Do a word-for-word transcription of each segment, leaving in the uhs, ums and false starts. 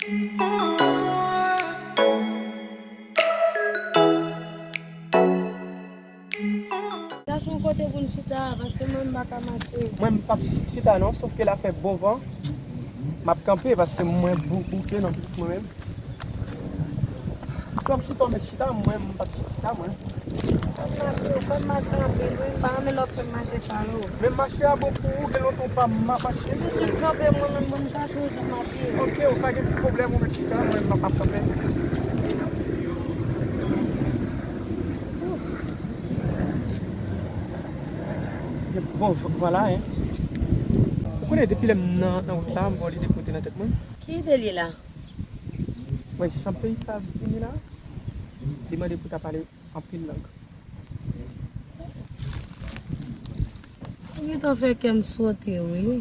Chache yon kote pou n chita, paske mwen m pa ka mache. Mwen m p ap chita non, sòf ke la fè bon van. M ap kanpe paske mwen bou-, bouke nan pitit mwen menm. Si w ap chita, w mèt chita, mwen m p ap chita, mwen. Fò m mache, fò m mache anpil, wi. M pa renmen lè w fè m mache sa yo. Men mache a bon pou ou, gen lontan w pa m ap mache. Mwen tout kanpe, mwen menm, mwen m chache yon jan m ap ye. Ok, ou pa gen pwoblèm, ou mèt chita, mwen m ap kanpe. Bon, vwala, en. Ou konnen, depi lè m nan, nan wout la, m gen yon lide pote nan tèt mwen. Ki ide l ye la? Wè, jan peyi sa vini la, li mande pou ta pale anpil lang. Ou gentan fè kè m sote, wi.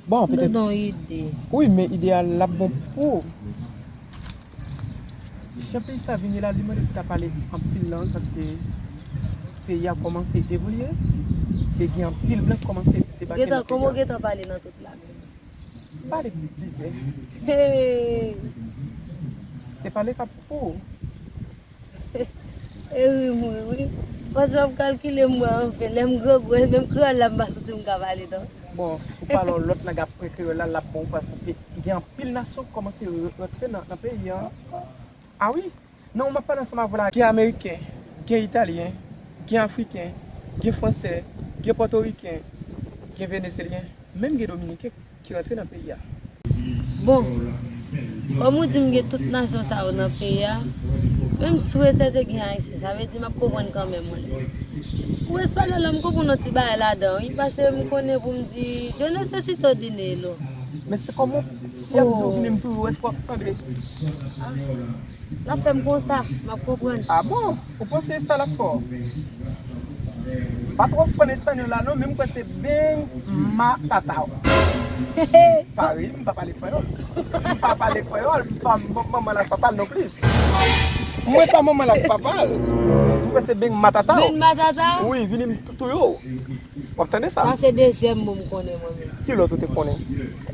Bon, petèt. M te ba w ide. Wi, men ide a l ap bon pou ou. Jan peyi sa vini la, li mande pou ta pale anpil lang, paske peyi a kòmanse evolye, e gen anpil blan ki kòmanse debake nan peyi a. Gentan, kòman w gentan pale nan tout la menm? M pale plizyè. Hey! Se pale k ap pou ou. E ri mwen, wi. Paske w ap kalkile mwen, anfen, lè m grangou, e menm kreyòl la m pa santi m ka pale non. Bon, si w pale yon lòt lang apre kreyòl la, l ap bon ou, paske gen anpil nasyon ki kòmanse re-, rantre nan, nan peyi an. A wi, nan w m ap pale ansanm avè w la, gen ameriken, gen italyen, gen afriken, gen fransè, gen pòtoriken, gen venezelyen, menm gen dominiken ki rantre nan peyi a. Bon, kòm ou di m gen tout nasyon sa yo nan peyi a, men m si e sèten gen ayisyen, sa vle di m ap konprann kanmenm, wi. Pou espanyòl la, m konprann yon ti bagay ladan, wi, paske m konnen pou m di, yo necesito dinero. Men se kòman, si y ap di w vini, m toujou wè se w ap tande. L ap fè m konsa, m ap konprann. A bon? Ou panse sa l ap fè w? Pa twò fò nan espanyòl la non, men m kwè se ben matata w. Pa ri, m pa pale kreyòl. M pa pale kreyòl, m pa m-, manman l ak papa l non plis. Mwen pa manman l ak papa l. M kwè se ben matata w. Ben matata w? Wi, vini m tou-, touye w. W ap tande sa? Sa se dezyèm mo m konnen mwen menm. Ki lòt ou te konnen?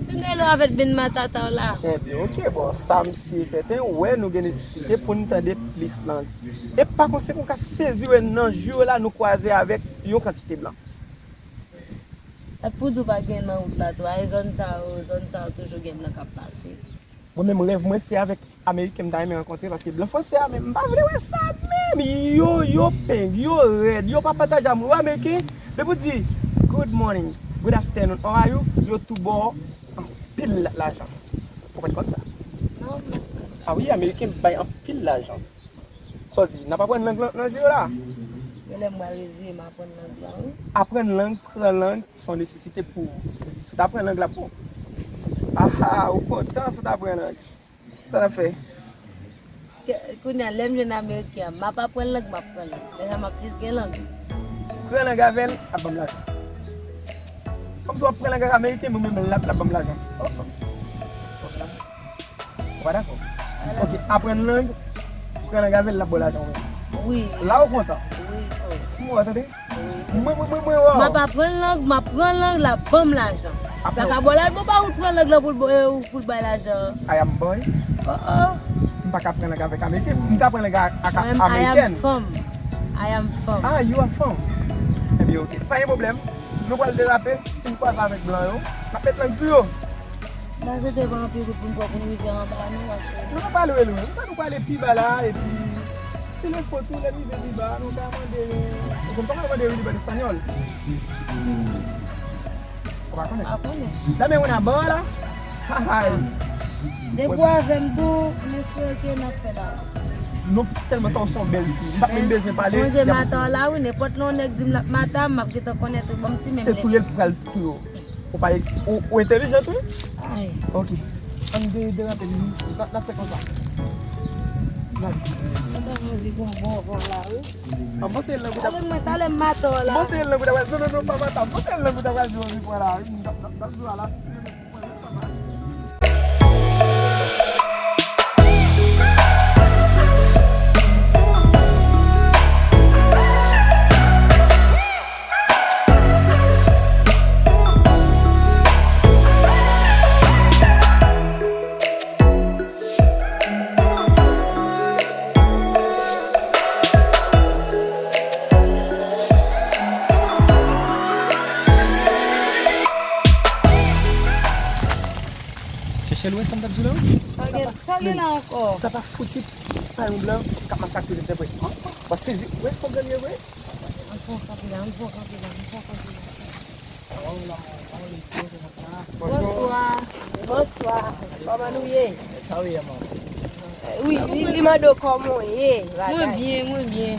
Dinero avèk ben matata w la. Ebyen, ok, bon, sa m si e sèten, ou wè nou gen nesesite pou n tande plis lang. E pa konsekan, ou ka sezi wè nan jou yo la, nou kwaze avèk yon kantite blan. Sa t pou di w pa gen nan wout la tou, ay zòn sa yo, zòn sa yo toujou gen blan k ap pase. Mwen menm, rèv mwen se avèk ameriken m ta renmen rankontre, paske blan franse a menm, m pa vle wè sa menm. Yo, yo peng, yo rèd, yo pa pataje amour. Ou wè ameriken, depi w di, "Good morning, good afternoon, how are you?" Yo tou ba w anpil lajan. Ou pa t konn sa? Non, m pa t konn sa. A wi, ameriken bay anpil lajan. Sa w di, n ap aprann lang nan, nan jou yo la? Genlè m pral reziye m aprann lang lan, wi. Aprann lang, pran lang, se yon nesesite pou ou. Si w ta pran lang la pou ou. Aha, ou kontan si w ta pran lang. Sa n ap fè? Ke-, kounye a, lè m jwenn ameriken an, m ap aprann lang, m ap pran lang. Lè sa m ap plis gen lang. Pran lang avè l, ap ban m lajan. Kòmsi w ap pran lang ak ameriken, mwen menm l ap, l ap ban m lajan. Oh, oh. Ou pa dakò? Ok, aprann lang, pran lang avè l, l ap ba w lajan, wi. Wi. La ou kontan? Wi, oh. Mwen, tande? Wi. Mwen, mwen, mwen, mwen, wè. M ap aprann lang, m ap pran lang, l ap ban m lajan. Sa ka ba w lajan, bon, pa ou pran lang lan pou l ba, eh, pou l bay lajan. I am boy. Oh, oh. M pa ka pran lang avèk ameriken, m ka pran lang ak, ak amerikèn. I am femme. I am femme. Ah, you are femme. Ebyen, ok. Pa gen pwoblèm. Nou pral derape, si n kwaze avèk blan yo, n ap met lang sou yo. Mwen swete pa anpil wout pou n pran pou n rive anba nou, paske nou pa lwen lwen. Nou ka nou prale pi ba la, epi si le fo tou, lè n rive pi ba, nou ka mande, ou konn kòman yo mande yon liban espanyòl? Ou pa konnen? Pa konnen. Dame una bola. Hay. Depi w avè m tou, m espere ke n ap fè la. Non, sèlman sa, ou se yon bèl fi. M pa menm bezwen pale. Sonje mata w la, wi, nenpòt lè yon nèg di m l ap mata m, m ap gentan konnen tou, ban m ti men m lèche. Se touye l pral touye w. Ou pa, ou, ou entèlijan tou? Ay. Ok. Ann de, derape, n, n, n ap fè konsa. N ale. Mwen ta anvi gon bon van la, wi. An, bon, se lang ou ta. Talè mwen, talè m mata w la. Bon, se lang ou ta pral, non, non, non, pa mata m. Bon, se lang ou ta pral di w anvi pran la, wi. N ap, n ap, n ap jwe a la. Chèche lwen sa m t ap di w la wi. Sa gen, sa gen la ankò? Sa pa fouti pa yon blan k ap mache ak tout tèt vre. W ap sezi. Ou wè sa w gen ye vre? Ann fè yon kanpe la, ann fè yon kanpe la, ann fè yon kanpe la. Bonswa. Bonswa. Kòman nou ye? Wi, li, li mande w kòman w ye, bagay. Mwen byen, mwen byen.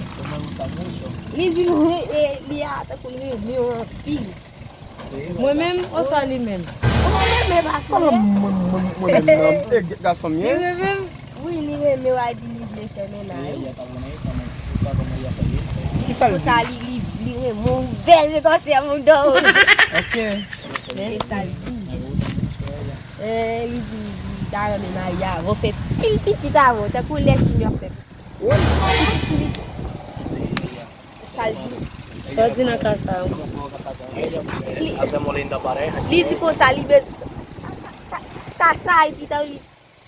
Li di m, e, li a tankou l renmen w anpil. Mwen menm, oswa li menm? Mwen menm, e pa sa. Mwen, mwen, mwen, mwen menm nan, e gason m ye. Li renmen m? Wi, li renmen w, a di li vle fè mennaj. Ki sa l di? Konsa li, li, li renmen w, bèl zetwansè moun do. Ok. E sa l di. Eh, li di, li ta renmen marye avè w, fè pil pitit avè w, tankou lè fi yo fè. Pitit ki li di. Sa l di. Sa w di nan ka sa a? Li, li di konsa, li bezwen. Ka sa a, li di, tankou li,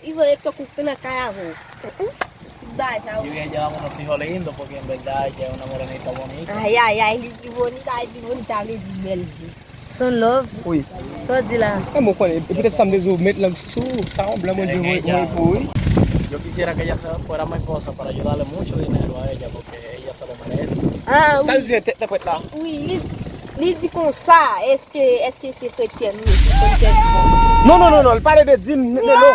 li vle tankou nan kay avè w. Tout bagay sa yo. Yo ya ella la conocí jodiendo porque en verdad ella es una morenita bonita. Ay, ay, ay, li di bonita, li di bonita vle di bèl. Son love? Wi. Sa w di la? E mwen konnen, e poutèt sa m te di w met lang sou, sa yon blan Bondye voye voye pou ou, wi. Yo quisiera que ella se fuera mi esposa para ayudarle mucho dinero a ella porque ella se lo merece. Ah, wi. Sa l di an tèt nan pwèt la? Wi, li, li di konsa, èske, èske se kretyèn ou ye, se kretyèn ou? Non, non, non, non, l pale de dim, Nelo.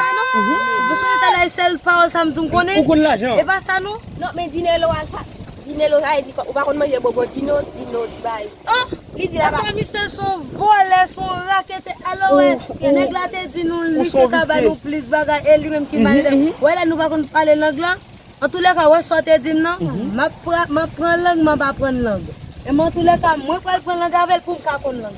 Ou sonje talè sèl pawòl sa m di w m konnen? Ou konn lajan. E pa sa non? Non, men Dinelo a sa, Dinelo sa, e di, ou pa konn manje bonbon Dino, Dino, ti bagay. Oh, li di la pa. Papa misye se yon vòlè, se yon raketè. Alò, wè, nèg la te di nou, li te ka ba nou plis bagay, e li menm ki malere. Wè, la nou pa konn pale lang lan. Antoulèka, wè sa w te di m nan, m ap pra-, m ap pran lang, m ap aprann lang. E mwen, antoulèka, mwen pral pran lang avè l pou m ka konn lang.